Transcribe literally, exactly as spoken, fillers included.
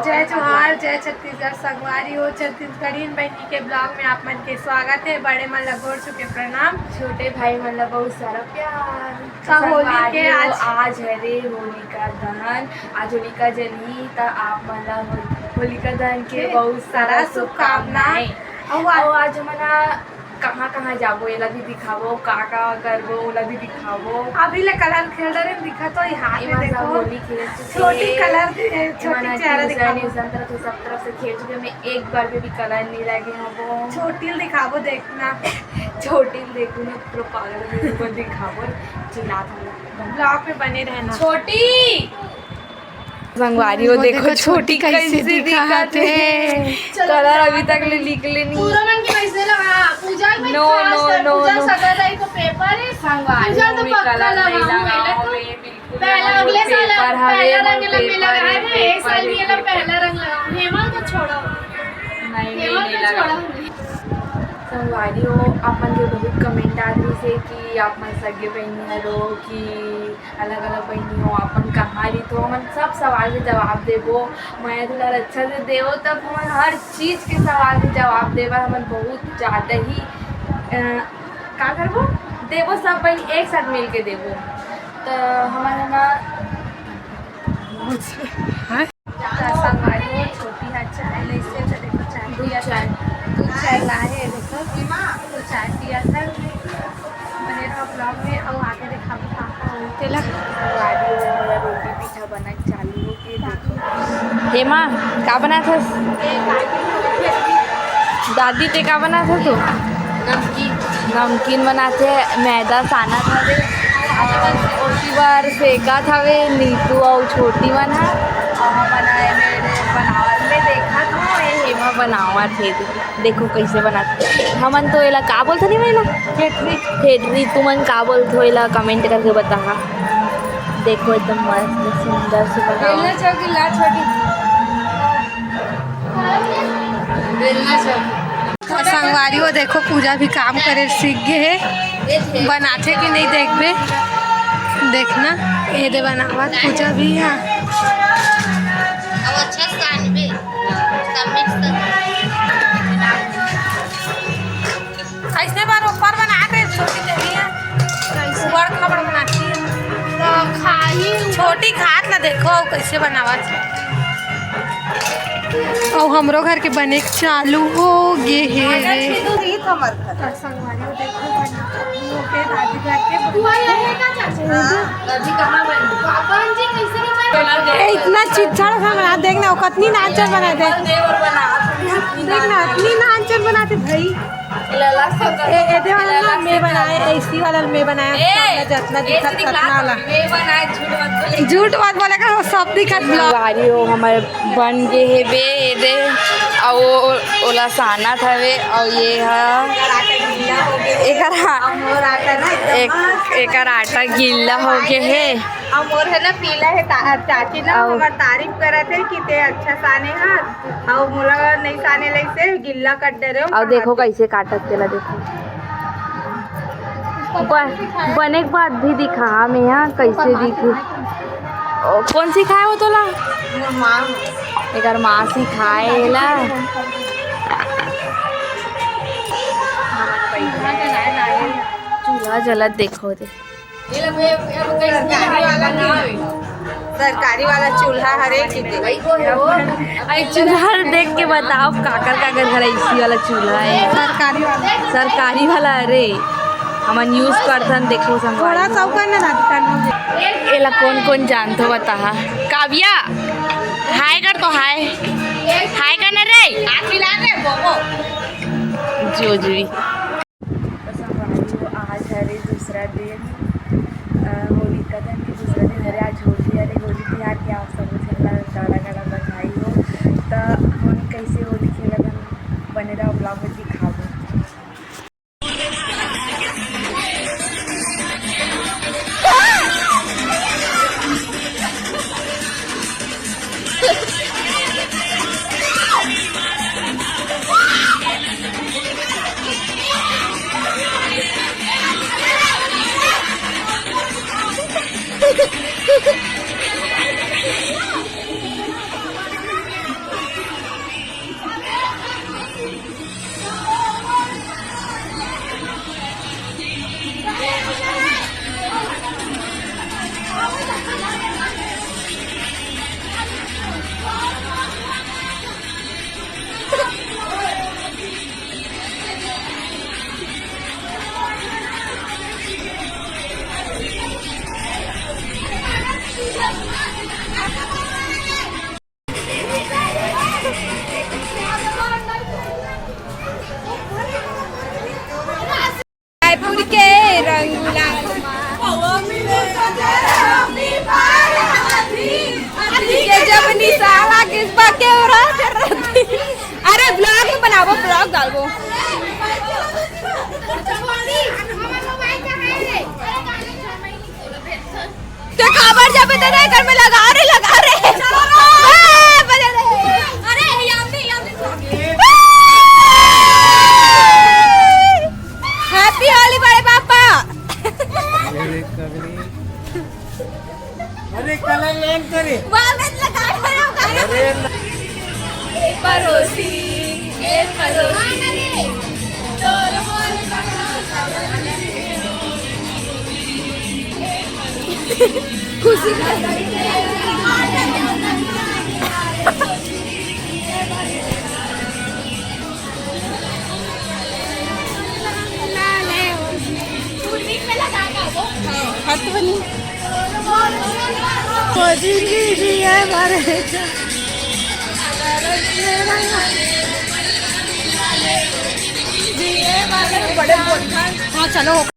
जय जोहार, जय छत्तीसगढ़। संगवारी हो, छत्तीसगढ़ियन बहिनी के vlog में आप मन के स्वागत है। बड़े मन ला गोड़ छू के प्रणाम। छोटे भाई मन ला बहुत सारा प्यार। का होली के संगवारी हो, आज आज हरे होलिका दहन, आज होलिका जलही, त आप मन ला हो-, होलिका दहन के के बहुत सारा सारा शुभकामनाएं। शुभकामनाएं। अउ आज अउ आज हमन कहाँ कहाँ जाबो, एला भी दिखाबो, का का करबो, ओला भी दिखाबो। अभी ले colour खेल रहे हैं, दिखा तो यहाँ पे एमन सब देखो। होली खेल चुके छोटी हैं। Colour दे, एमन छोटी ह चेहरा tuition, दिखाबो। Tuition तरफ से सब तरफ से खेल चुके हैं, मैं एक बार भी, भी colour नहीं लगे हबो। छोटी ल दिखाबो, देखना। छोटी ल देखू ना, पूरा पागल हो गई, ऊपर दिखाबो, चिल्लात हूँ। Vlog में बने रहना। छोटी! संगवारी हो, वो देखो देखो छोटी छोटी कैसे कैसे दिखात दिखत है। है। Colour अभी तक ले निकले नहीं। पूरा मन के वैसे लगा, पूजा में No, खास no, कर no, पूजा no। सगा दाई को paper है। संगवारी पूजा तो में पक्का colour लगा नहीं हुआ है, लगाओ, तो मैं बिल्कुल पहला लगा अगले साल paper हवे, पहला मोर रंग लगे paper लगा है, है, इस साल paper भी है, ये लोग paper। पहला रंग लगा, हेमंत को छोड़ो। नहीं, नहीं, हेमंत नहीं को लगा। छोड़ो। संगवारी हो, आप मन के बहुत comment आत रहिस हे कि आप मन सगे बहिनी हरो कि अलग-अलग बहिनी हो, आप मन कहाँ रहिथो, हमन सब सवाल के जवाब देबो। मया दुलार अच्छा से देवो, तब हमन हर चीज के सवाल के जवाब देबो। हमन बहुत ज्यादा ही, अ, का करबो? देबो, सब बहिनी एक साथ मिल के देबो। त हमन ह ना, हाँ? त संगवारी हो, छोटी ह चाय लइसे, त देखो चाय दूध पिया चाय। था। दूध चाय लाहे, देखो, तो चाय पिया था। बने रहो vlog में, अउ आगे दिखाबो का का होई तेला। संगवारी हो, मोला रोटी पीठा बनक चालू हो गे, देखो। हेमा, का बनात हस? दादी, ते का बनात हस तू? नमकीन। नमकीन बनात हे, मैदा सानत हवे, अउ ओती बर सेकत हवे नीतू अउ छोटी मन ह। अउ हमन ह एमे बनावत में देखत हो, ए हेमा बनावत हे। देखो कैसे बनात हे। हमन तो एला का बोलथन हेमा एला? फेटरी। फेटरी, तुमन का बोलथो एला comment करके बताहा। देखो एकदम मस्त सुंदर से बनावत। बेलना चौकी ला छोटी। बेलना चौकी। त संगवारी हो, देखो पूजा भी काम करे सीख गे हे, बनाथे कि नहीं देखबे, देखना। ये दे बनावत पूजा भी है। अब अच्छा सानबे, तब mix कर। अइसने बार ऊपर बना दे, छोटी देवी है। कैसे? बड़ खबर बनाती है। तो खाई। छोटी खात ला देखो, कैसे बनावत है। अउ हमरो घर के बने चालू हो गे हे। संगवारी हो, देखो, बने चालू हो गे, दादी घर के। बुआ, ये है का चाची? हाँ, अभी कहाँ बनी? पापा जी, कैसे नहीं बनी? ए, इतना चिच्छड़ सा बना, देख ना, वो कतनी नाचर बना दे। देख ना, इतनी नाचर बनाते भाई। ए, ए दे वाला ना मैं बनाए, ऐसी वाला मैं बनाए, ए, सामने जितना दिखत उतना वाला। मैं बनाए, झूठ मत बोले। झूठ मत बोले का, वो सब दिखत vlog। संगवारी हो, हमर बन गे हे बे, ए दे, अउ ओ-, ओला सानत हवे, अउ ये ह एकर हा-, एक-, एकर आटा गिल्ला हो गे हे। अउ मोर है ना पीला है, ता-, चाची ना अउ हमर तारीफ करत है कि ते अच्छा साने हा। अउ मोला नहीं साने लइसे गिल्ला कर डरे हो। अउ देखो कैसे काटत तेला देखो। ब-, बने के बाद भी दिखा, मैं यहाँ कैसे दिखी। ओ, कौन सिखाए हो तोला? मोर माँ। एकर माँ सिखाए एला। चूल्हा जलत देखो दे। सरकारी वाला चूल्हा हरे कि अरे चूल्हा देख के बताओ, काकर काकर घर इसी वाला चूल्हा है। सरकारी वाला। सरकारी वाला, अरे हमन use करथन, देखो संगवारी। थोड़ा सा ऊपर ना राधिका ना। एला कौन कौन जानथो बताहा। काव्या, हाय कर तो, हाय। हाय कर ना रे। जो जी। तो संगवारी हो, आज हरे दूसरा दिन, अ, होलिका दहन के दूसरा दिन हरे। आज होली हरे, होली तिहार के आप सबो झन ला गाड़ा गाड़ा बधाई हो। त हमन कैसे होली खेलत हन, बने रहो vlog में, दिखाबो। ये जब निशाला किस बात के हो रहा है? अरे vlog बनाबो, vlog डालबो। ते काबर जब इतना कर में लगा रे, लगा रे। ए, बजा रे। अरे, यहाँ पे, यहाँ पे। Happy Holi बड़े पापा। अरे कलर लेन करे। वाह, मैं लगा रहा हूँ। अरे पड़ोसी, ए पड़ोसी। खुशी। हाथ बनी। बड़े बोल। हाँ, चलो।